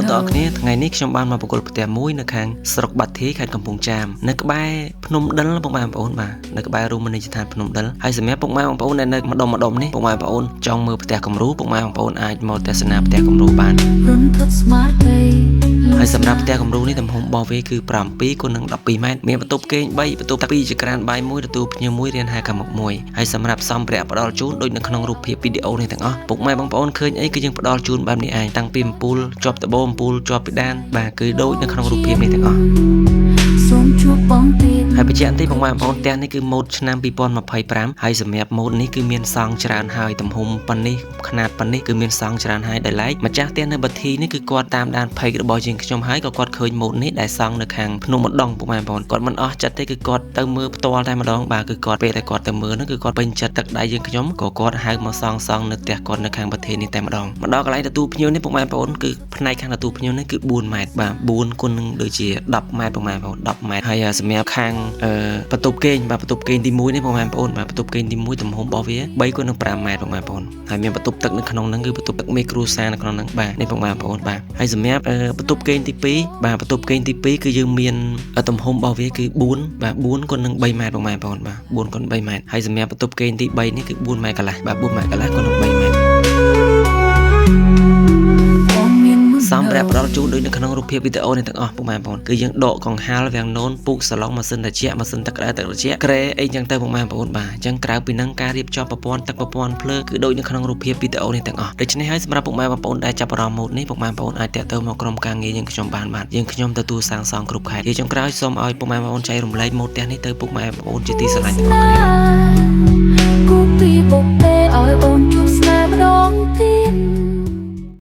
ប្អូនទាំងអស់គ្នាថ្ងៃនេះខ្ញុំបានមកបកគលផ្ទះមួយនៅខាងស្រុកបាធាយខេត្តកំពង់ចាមនៅក្បែរភ្នំដិលពុកម៉ែបងប្អូនបាទនៅក្បែររមណីយដ្ឋានភ្នំដិលហើយសម្រាប់ពុកម៉ែបងប្អូនដែលនៅម្ដុំម្ដុំនេះពុកម៉ែបងប្អូនចង់មើលផ្ទះគំរូពុកម៉ែបងប្អូនអាចមកទស្សនាផ្ទះគំរូបាន រន្ធត់ស្មារតី ហើយសម្រាប់ផ្ទះគំរូនេះទំហំរបស់វាគឺ7គុណនឹង12ម៉ែត្រមានបន្ទប់គេង3បន្ទប់ទឹក2ចក្រានបាយ1ទទួលភ្ញៀវ1រៀនហាខាងមុខ1ហើយសម្រាប់សម្ភារៈផ្ដល់ជូនដូចនៅក្នុងរូបភាពវីដេអូនេះទាំងអស់ពុកម៉ែបងប្អូនឃើញអីគឺយើងផ្ដល់ជូនបែបនេះឯងតាំងពីអំពូលជាប់ដបអំពូលជាប់ពិដានបាទគឺដូចនៅក្នុងរូបភាពនេះទាំងអស់ សូមជួបបងទៀត ហើយបញ្ជាក់បន្តិចបងប្អូនផ្ទះនេះគឺម៉ូតឆ្នាំ2025ហើយសម្រាប់ម៉ូតនេះគឺមានសង់ច្រើនហើយទំហំប៉ុណ្នេះខ្នាតប៉ុណ្នេះគឺមានសង់ច្រើនហើយដោយឡែកម្ចាស់ផ្ទះនៅបាធីនេះគឺគាត់តាមដានផេករបស់យើងខ្ញុំហើយក៏គាត់ឃើញម៉ូតនេះដែលសង់នៅខាងភ្នំម្ដងពុកម៉ែបងប្អូនគាត់មិនអស់ចិត្តទេគឺគាត់ទៅមើលផ្ទាល់តែម្ដងបាទគឺគាត់ពេលតែគាត់ទៅមើលហ្នឹងគឺគាត់ពេញចិត្តទឹកដៃយើងខ្ញុំក៏គាត់ហៅមកសង់សង់នៅផ្ទះគាត់នៅខាងបាធីនេះតែម្ដងមកដល់កន្លែងទទួលភ្ញៀវនេះពុកម៉ែបងប្អូនគឺផ្នែកខាងទទួលភ្ញៀវនេះគឺ4ម៉ែត្របាទ4គុណនឹងដូចជា10ម៉ែត្រពុកម៉ែបងប្អូន10ម៉ែត្រហើយសម្រាប់ខាងបន្ទប់គេងបាទបន្ទប់គេងទី1នេះពុកម៉ែបងប្អូនបាទបន្ទប់គេងទី1ទំហំរបស់វា3គុណនឹង5ម៉ែត្រពុកម៉ែបងប្អូនហើយមានបន្ទប់ទឹកនៅក្នុងហ្នឹងគឺបន្ទប់ទឹកមេគ្រួសារនៅក្នុងហ្នឹងបាទនេះពុកម៉ែបងប្អូនបាទហើយសម្រាប់បន្ទប់គេងទី2បាទបន្ទប់គេងទី2គឺយើងមានទំហំរបស់វាគឺ4បាទ4គុណនឹង3ម៉ែត្រពុកម៉ែបងប្អូនបាទ4គុណ3ម៉ែត្រហើយសម្រាប់បន្ទប់គេងទី3នេះគឺ4ម៉ែត្រកន្លះបាទ4ម៉ែត្រកន្លះគុណនឹង3ម៉ែត្រ បងមានមុន សម្ភារៈផ្ដល់ជូនដូចនៅក្នុងរូបភាពវីដេអូនេះទាំងអស់ពុកម៉ែបងប្អូនគឺយើងដកកង្ហាលវាំងននពូកសាឡុងម៉ាស៊ីនត្រជាក់ម៉ាស៊ីនទឹកក្តៅទឹកត្រជាក់ក្រែអីចឹងទៅពុកម៉ែបងប្អូនបាទអញ្ចឹងក្រៅពីហ្នឹងការរៀបចំប្រព័ន្ធទឹកប្រព័ន្ធភ្លើងគឺដូចនៅក្នុងរូបភាពវីដេអូនេះទាំងអស់ដូច្នេះហើយសម្រាប់ពុកម៉ែបងប្អូនដែលចាប់អារម្មណ៍ម៉ូតនេះពុកម៉ែបងប្អូនអាចតាក់ទងមកក្រុមការងារយើងខ្ញុំបានបាទយើងខ្ញុំទទួលសាងសង់គ្រប់ខេត្តជាចុងក្រោយសូមឲ្យពុកម៉ែបងប្អូនចែករំលែកម៉ូតផ្ទះនេះទៅពុកម៉ែបងប្អូនជាទីស្រឡាញ់ទាំងអស់គ្នាបាទ គូពីបុកពេឲ្យអូនជួប